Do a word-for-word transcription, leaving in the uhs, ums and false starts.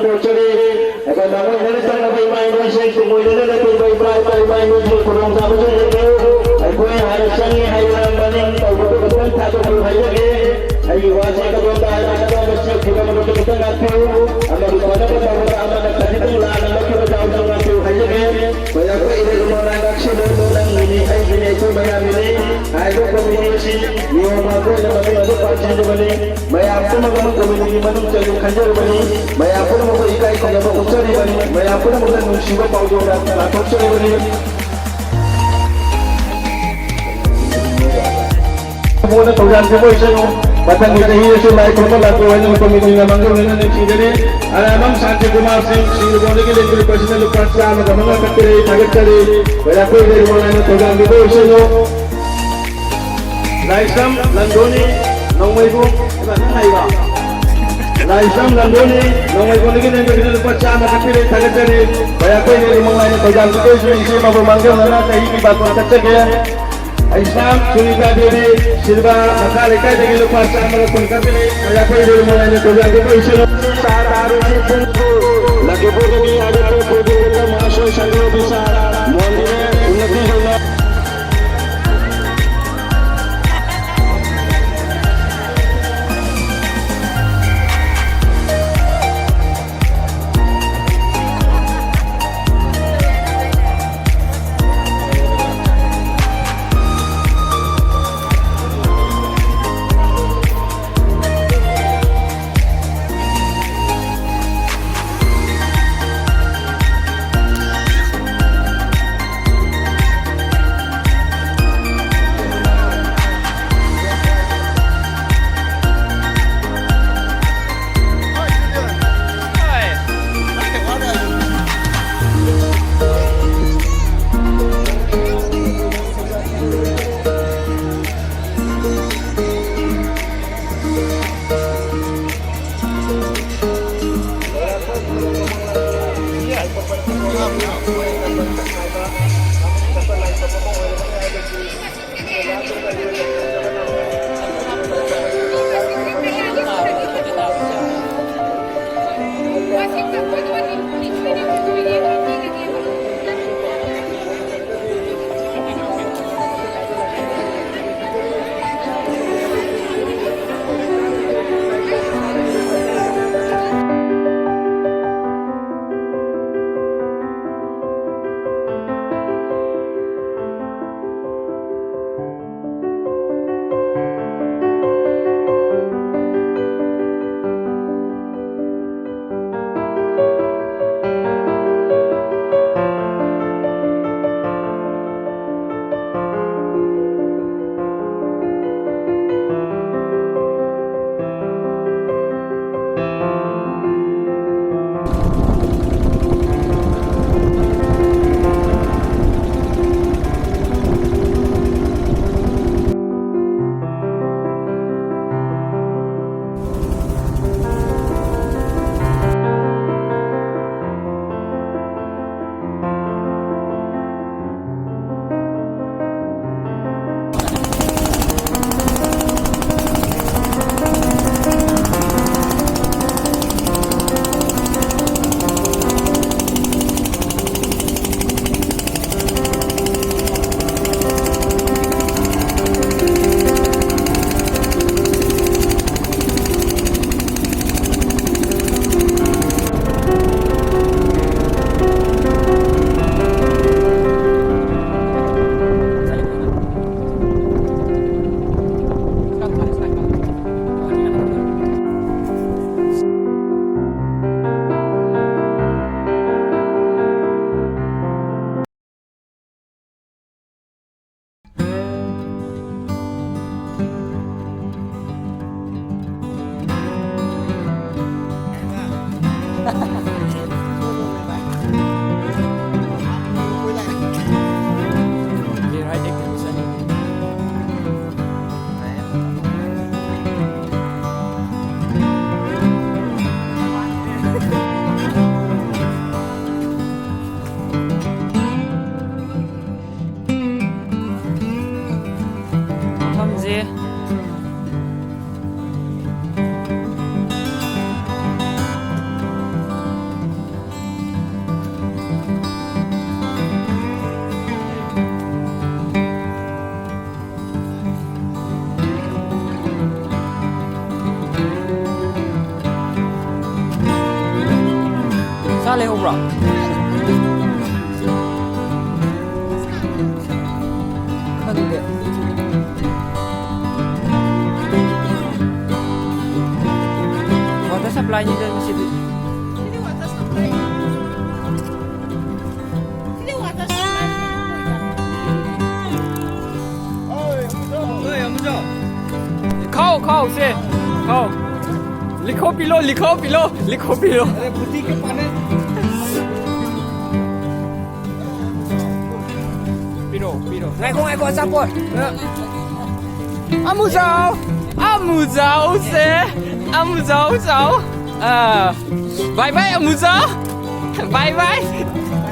ꯊꯥꯒꯠꯆꯔꯤ꯫ ꯑꯩꯈꯣꯏ ꯃꯥꯡꯑꯣꯏꯅꯅ ꯆꯪꯂꯕ ꯏꯃꯥ ꯏꯕꯦꯟꯁꯤꯡ, ꯇꯨꯡꯑꯣꯏꯅꯅ ꯂꯦꯞꯄꯤꯕ ꯏꯄꯥ ꯏꯄꯥ ꯏꯃꯥ ꯏꯕꯦꯟꯁꯤꯡ ꯈꯨꯗꯣꯡꯆꯥꯕꯁꯨ ꯂꯩꯇꯦ꯫ ꯑꯩꯈꯣꯏ ꯍꯥꯟꯅ ꯆꯪꯉꯤ ꯍꯥꯏꯗꯅ ꯃꯅꯤꯡ ꯇꯧꯕꯗꯨ ꯈꯛꯇꯪ ꯊꯥꯗꯣꯛꯄꯤꯌꯨ ꯍꯥꯏꯖꯒꯦ꯫ ꯑꯩꯒꯤ ꯋꯥꯁꯦ ꯀꯗꯣꯝꯗ ꯍꯥꯏꯔꯛꯀꯗꯕ ꯃꯁꯤ ꯈꯨꯗꯝ ꯑꯗꯨ ꯈꯛꯇꯪ ꯉꯥꯛꯄꯤꯌꯨ꯫ ꯑꯃꯕꯨ ꯐꯅꯕ ꯇꯧꯕꯗ ꯑꯃꯅ ꯈꯖꯤꯛꯇꯪ ꯂꯥꯟꯅ ꯂꯧꯈꯤꯕ ꯌꯥꯎꯔꯁꯨ ꯉꯥꯛꯄꯤꯌꯨ ꯍꯥꯏꯖꯒꯦ꯫ ꯃꯌꯥꯝ ꯀꯣꯏ ꯏꯔꯦ ꯏꯃꯣ ꯅꯪ ꯉꯛꯁꯤꯜꯂꯣ, ꯅꯪꯒꯤꯅꯤ ꯑꯩꯒꯤꯅꯤ ꯑꯩꯈꯣꯏ ꯃꯌꯥꯝꯒꯤꯅꯤ ꯍꯥꯏꯕ ꯀꯣꯃꯤꯇꯤ ꯑꯁꯤ ꯅꯤꯌꯣꯝ ꯃꯥꯡ ꯑꯣꯏꯅ ꯃꯃꯤꯡ ꯑꯗꯨ ꯄꯥꯟꯁꯤꯟꯖꯕꯅꯤ꯫ ꯃꯌꯥꯝ ꯄꯨꯝꯅꯃꯛ ꯀꯣꯃꯤꯇꯤꯒꯤ ꯃꯅꯨꯡ ꯆꯪꯅ ꯈꯟꯖꯔꯕꯅꯤ꯫ ꯃꯌꯥꯝ ꯄꯨꯝꯅꯃꯛꯄꯨ ꯏꯀꯥꯏ ꯈꯨꯝꯅꯕ ꯎꯠꯆꯔꯤꯕꯅꯤ꯫ ꯃꯌꯥꯝ ꯄꯨꯝꯅꯃꯛꯇ ꯅꯨꯡꯁꯤꯕ ꯄꯥꯎꯖꯦꯜ ꯂꯥꯟꯊꯣꯛꯆꯔꯤꯕꯅꯤ꯫ ꯃꯣꯏꯅ ꯊꯧꯖꯥꯜ ꯄꯤꯕ ꯑꯣꯏꯁꯅꯨ꯫ ꯃꯊꯪꯒꯤ ꯆꯍꯤꯗꯁꯨ ꯂꯥꯏ ꯈꯨꯔꯨꯝꯕ ꯂꯥꯛꯄꯤꯌꯨ ꯍꯥꯏꯅ ꯀꯣꯃꯤꯇꯤꯅ ꯃꯥꯡꯖꯧꯅꯅ ꯅꯤꯡꯁꯤꯡꯖꯔꯤ꯫ ꯑꯔꯥꯕꯝ ꯁꯥꯟꯇꯤ ꯀꯨꯃꯥꯔ ꯁꯤꯡ, ꯁꯤꯡꯖꯃꯩꯗꯒꯤ ꯂꯦꯡꯒꯨꯂꯨ ꯄ꯭ꯔꯁꯤꯗꯦꯟ ꯂꯨꯄꯥ ꯆꯥꯝꯃꯒ ꯃꯉꯥ ꯀꯠꯆꯔꯤ, ꯊꯥꯒꯠꯆꯔꯤ꯫ ꯀꯣꯏꯔꯥꯛꯄꯩ ꯂꯩꯔꯤꯕ ꯂꯥꯏꯅ ꯊꯧꯖꯥꯜ ꯄꯤꯕ ꯑꯣꯏꯁꯅꯨ꯫ ꯂꯥꯏꯁ꯭ꯔꯝ ꯂꯟꯗꯣꯅꯤ ꯅꯣꯡꯃꯩꯕꯨꯡ, ꯀꯅꯥꯅ ꯍꯥꯏꯕ? ꯂꯥꯏꯁ꯭ꯔꯝ ꯂꯟꯗꯣꯅꯤ ꯅꯣꯡꯃꯩꯕꯨꯡꯗꯒꯤ ꯂꯦꯡꯒꯨꯂꯨ ꯂꯨꯄꯥ ꯆꯥꯝꯃ ꯀꯠꯄꯤꯔꯦ, ꯊꯥꯒꯠꯆꯔꯤ꯫ ꯀꯣꯏꯔꯥꯛꯄꯩ ꯂꯩꯔꯤꯕ ꯂꯥꯏꯅ ꯊꯧꯖꯥꯜ ꯄꯤꯕ ꯑꯣꯏꯁꯅꯨ꯫ ꯏꯆꯦ ꯃꯕꯨ ꯃꯥꯡꯖꯧꯅꯅ ꯆꯍꯤꯒꯤ ꯕꯥꯇꯣꯟ ꯀꯠꯆꯒꯦ꯫ ꯏꯁꯂꯥꯝ ꯁꯨꯅꯤꯇꯥ ꯗꯦꯕꯤ ꯁꯤꯜꯚꯥ ꯃꯈꯥ ꯂꯩꯀꯥꯏꯗꯒꯤ ꯂꯨꯄꯥ ꯆꯥꯝꯃꯒ ꯀꯨꯟ ꯀꯥꯞꯄꯤꯔꯦ꯫ ꯃꯌꯥ ꯄꯩꯔꯦ ꯃꯣꯂꯥꯏꯅ ꯇꯧꯖꯔꯒꯦ ꯄꯩꯁꯤꯜꯂꯣ꯫ ꯂꯈꯤꯄꯨꯔꯗꯒꯤ ꯑꯥꯒꯠꯄ ꯄ꯭ꯔꯗꯤꯞ ꯃꯍꯥꯁꯣꯏ ꯁꯪꯒ꯭ꯔꯣ ꯕꯤꯁꯥ ꯃꯣꯟꯗꯤꯅꯦ ꯎꯟꯅꯇꯤ ꯍꯣꯏꯅ ꯂꯩꯍꯧꯕ꯭ꯔꯣ? ꯈꯪꯗꯦ꯫ Water supply ꯅꯤꯗ ꯃꯁꯤꯗꯤ꯫ ꯈꯥꯎ, ꯈꯥꯎ, ꯁꯦ꯫ ꯈꯥꯎ꯫ ꯂꯤꯈꯣ ꯄꯤꯂꯣ, ꯂꯤꯈꯣ ꯄꯤꯂꯣ, ꯂꯤꯈꯣ ꯄꯤꯂꯣ꯫ ꯄꯤꯔꯣ, ꯄꯤꯔꯣ꯫ ꯉꯥꯏꯈꯣ, ꯉꯥꯏꯈꯣ, ꯑꯆꯥꯄꯣꯠ꯫ ꯑꯃꯨꯖꯥꯎ, ꯑꯃꯨꯖꯥꯎꯁꯦ, ꯑꯃꯨꯖꯥꯎ ꯆꯥꯎ꯫ ꯑꯥ, bye bye, ꯑꯃꯨꯖꯥꯎ꯫ Bye bye.